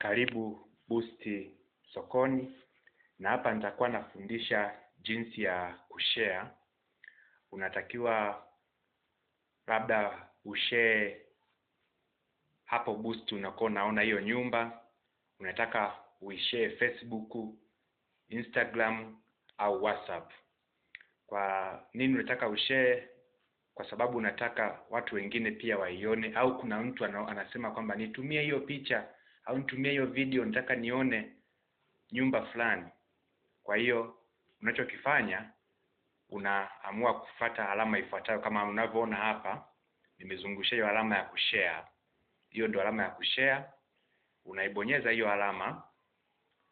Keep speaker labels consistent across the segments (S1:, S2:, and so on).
S1: Karibu Boost Sokoni, na hapa nitakuwa nafundisha jinsi ya kushare. Unatakiwa labda ushare hapo Boost, unakuwa unaona hiyo nyumba, unataka uishare Facebook, Instagram au WhatsApp. Kwa nini unataka ushare? Kwa sababu unataka watu wengine pia waione, au kuna mtu anasema kwamba nitumie hiyo picha au nitumie hiyo video, nataka nione nyumba fulani. Kwa hiyo unachokifanya, unaamua kufata alama ifuatayo kama unavyoona hapa. Nimezungusha hiyo alama ya kushare. Hiyo ndio alama ya kushare. Unaibonyeza hiyo alama.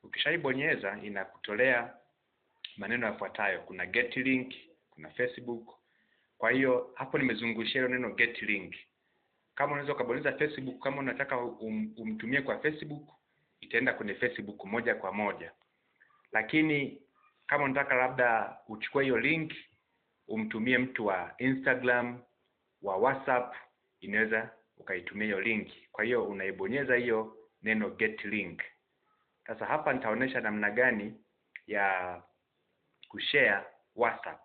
S1: Ukishaibonyeza inakutolea maneno yafuatayo. Kuna get link, kuna Facebook. Kwa hiyo hapo nimezungushia hilo neno get link. Kama unaweza ukabonyeza Facebook, kama unataka umtumie kwa Facebook, itaenda kwenye Facebook moja kwa moja. Lakini kama unataka labda uchukue hiyo link umtumie mtu wa Instagram, wa WhatsApp, inaweza ukaitumia hiyo link. Kwa hiyo unaibonyeza hiyo neno get link. Sasa hapa nitaonesha namna gani ya kushare WhatsApp.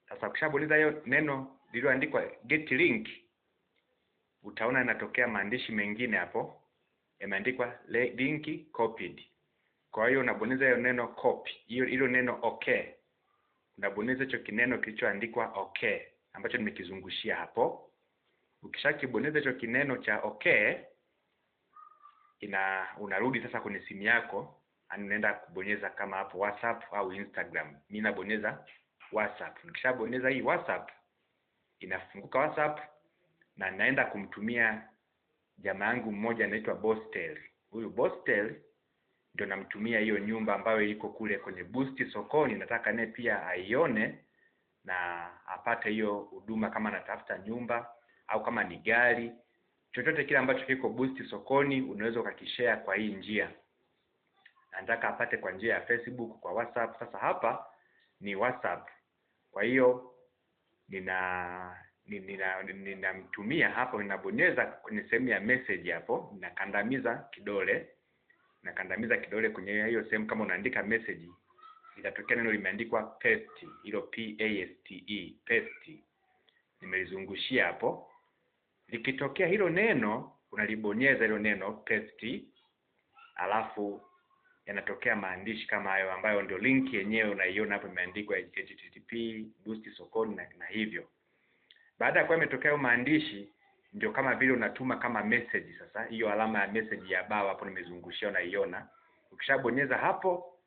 S1: Sasa ukishabonyeza hiyo neno lililoandikwa get link, utaona inatokea maandishi mengine hapo yameandikwa link copied. Kwa hiyo unabonyeza hiyo neno copy, hiyo hilo neno okay. Unabonyeza hicho kineno kilichoandikwa okay ambacho nimekizungushia hapo. Ukishakibonyeza hicho kineno cha okay, unarudi sasa kwenye simu yako, unaenda kubonyeza kama hapo WhatsApp au Instagram. Mimi nabonyeza WhatsApp. Nikishabonyeza hii WhatsApp, inafunguka WhatsApp na naenda kumtumia jamaa yangu mmoja anaitwa Bostel. Huyu Bostel ndio namtumia hiyo nyumba ambayo iko kule kwenye Boost Sokoni. Nataka naye pia aione na apate hiyo huduma, kama anatafuta nyumba au kama ni gari, chochote kile ambacho kiko Boost Sokoni unaweza ukakishare kwa hii njia. Nataka apate kwa njia ya Facebook, kwa WhatsApp. Sasa hapa ni WhatsApp. Kwa hiyo ninamtumia hapo, ninabonyeza kwenye sehemu ya message hapo, ninakandamiza kidole, nakandamiza kidole kwenye hiyo sehemu. Kama unaandika message, itatokea neno limeandikwa paste, hilo P A S T E, paste. Nimelizungushia hapo. Likitokea hilo neno, unalibonyeza hilo neno paste, alafu yanatokea maandishi kama hayo ambayo ndio link yenyewe unaiona hapo imeandikwa HTTP Boost Sokoni na hivyo. Baada ya kuwa imetokea hayo maandishi, ndio kama vile unatuma kama message. Sasa hiyo alama ya message ya bao hapo nimezungushia unaiona. Ukishabonyeza hapo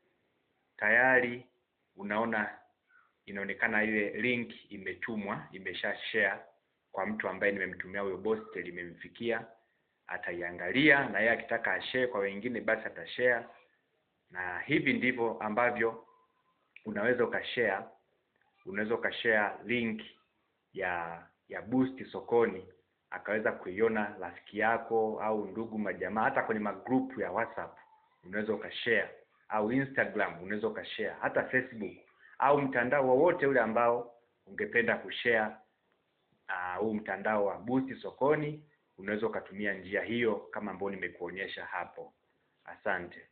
S1: tayari unaona inaonekana ile link imetumwa, imesha share kwa mtu ambaye nimemtumia huyo Bostel, imemfikia, ataiangalia na yeye akitaka ashare kwa wengine basi atashare. Na hivi ndivyo ambavyo unaweza ukashare, unaweza ukashare link ya Boost Sokoni akaweza kuiona rafiki yako au ndugu majamaa, hata kwenye magrupu ya WhatsApp unaweza ukashare, au Instagram unaweza ukashare, hata Facebook au mtandao wowote ule ambao ungependa kushare huu mtandao wa Boost Sokoni, unaweza ukatumia njia hiyo kama ambayo nimekuonyesha hapo. Asante.